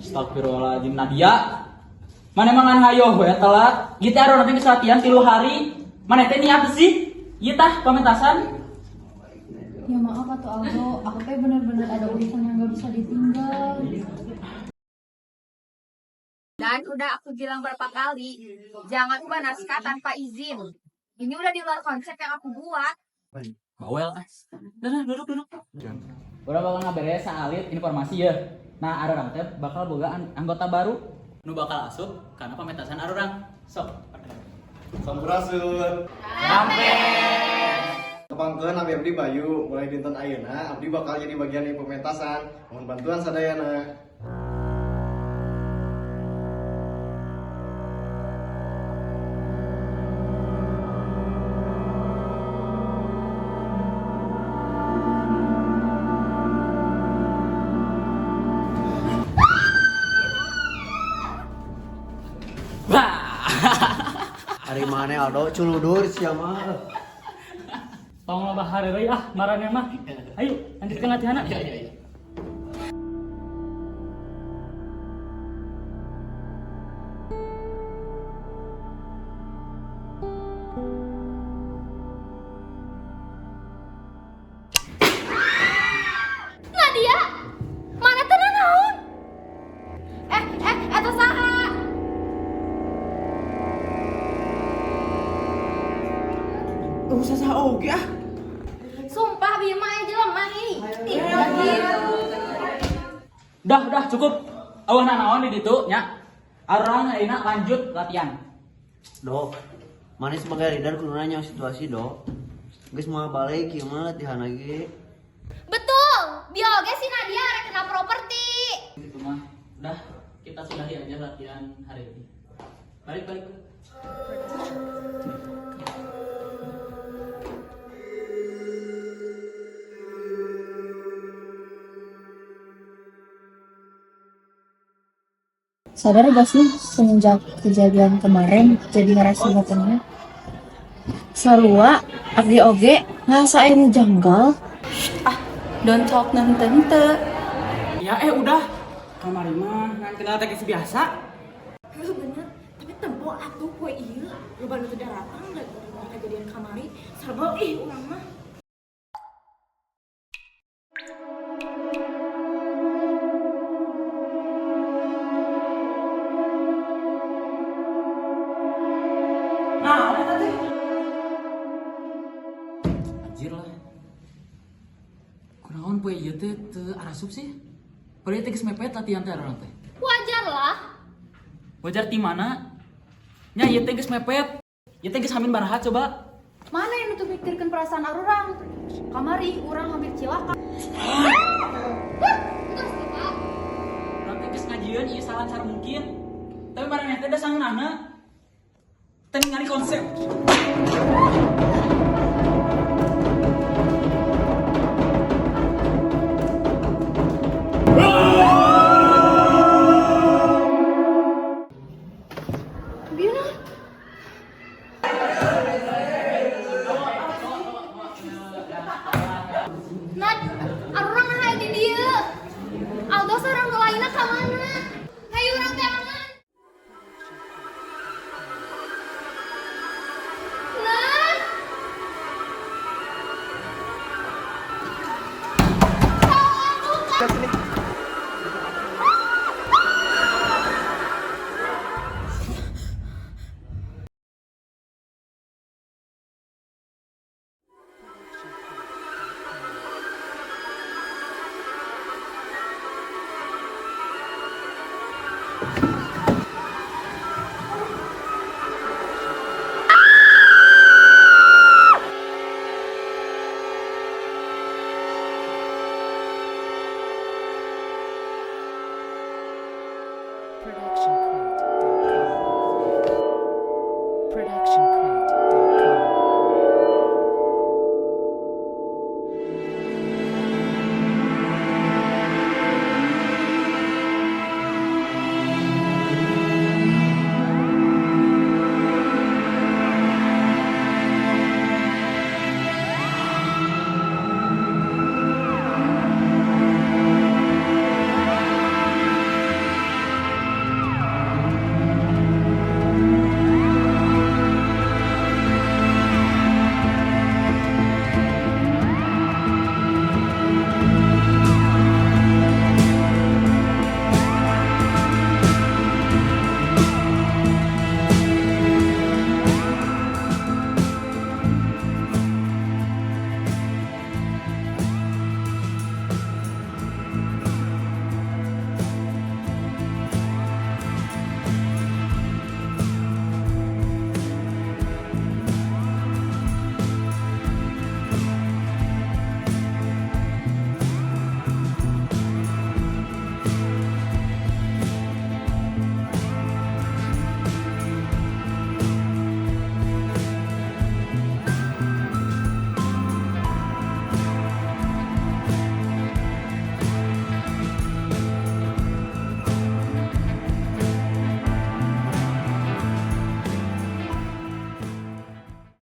Astagfirullahaladzim, Nadia. Maneh emang ngan hayoh we telat. Ieu teh arurang geus latihan 3 hari. Maneh teh niat sih? Ieu tah pamentasan. Ya maaf atuh Aldo, aku teh bener-bener ada urusan yang gak bisa ditinggal. Dan udah aku bilang berapa kali, jangan ubah naskah tanpa izin. Ini udah di luar konsep yang aku buat. Bawel ah. Dah, dah, duduk, duduk. Urang bakal ngaberes saalit informasi ya. Nah, arurang teh bakal boga anggota baru nu bakal asup kana pamentasan arurang. Sok. Sampurasun. Tepangkeun, abdi abdi Bayu, mulai dinten ayeuna abdi bakal jadi bagian di pementasan. Mohon bantuan sadayana. Wah. Ari maneh, Aldo, culudur sia mah. Tong loba heureuy ah maraneh mah. Ayo, lanjutkan latihan. Iya. Nadia, maneh teh naon? Eh, eh, eta saha? Usah saha oge ah. Sumpah Bima aya jelema ih. Ih, udah gitu. Dah, cukup. Euweuh nanaon di ditu nya. Arurang ayeuna lanjut latihan. Do, maneh sebagai leader kudu nanya situasi, Do. Geus moal balik ieu mah latihan lagi. Betul, bieu oge si Nadia arek kena properti. Itu mah. Udah, kita sudahi aja latihan hari ini. Balik, balik, balik. Sadar gak sih, semenjak kejadian kemarin jadi ngerasa gak tenang. Sarua, abdi oge ngerasain janggal. Don't talk nenten. Ya eh udah. Kamari mah ngan kenal teh geus biasa. Heuh bener, tapi tempo atuh poe ieu loba nu teu daratang gara-gara kejadian kamari. Sebel ih urang mah. Nah, apa tadi? Anjir lah. Kunaon poe ieu teh teu arasup sih? Padahal teh geus mepet latihan teh arurang teh. Wajar lah. Wajar ti mana? Nya ieu teh geus mepet. Ieu teh geus hamin baraha coba? Maneh yang nutup mikirkan perasaan arurang? Kamari urang hampir cilaka. Urang teh geus ngajieun ieu salancar mungkin. Tapi maraneh teh da sangeunahna. Teu ningali konsep. Bina. Nad, arurang naha di dieu. Aldo sareng nu lainna ka mana? Hayu urang teangan. Nad. Tolong buka. ProductionCrate.com. ProductionCrate.com.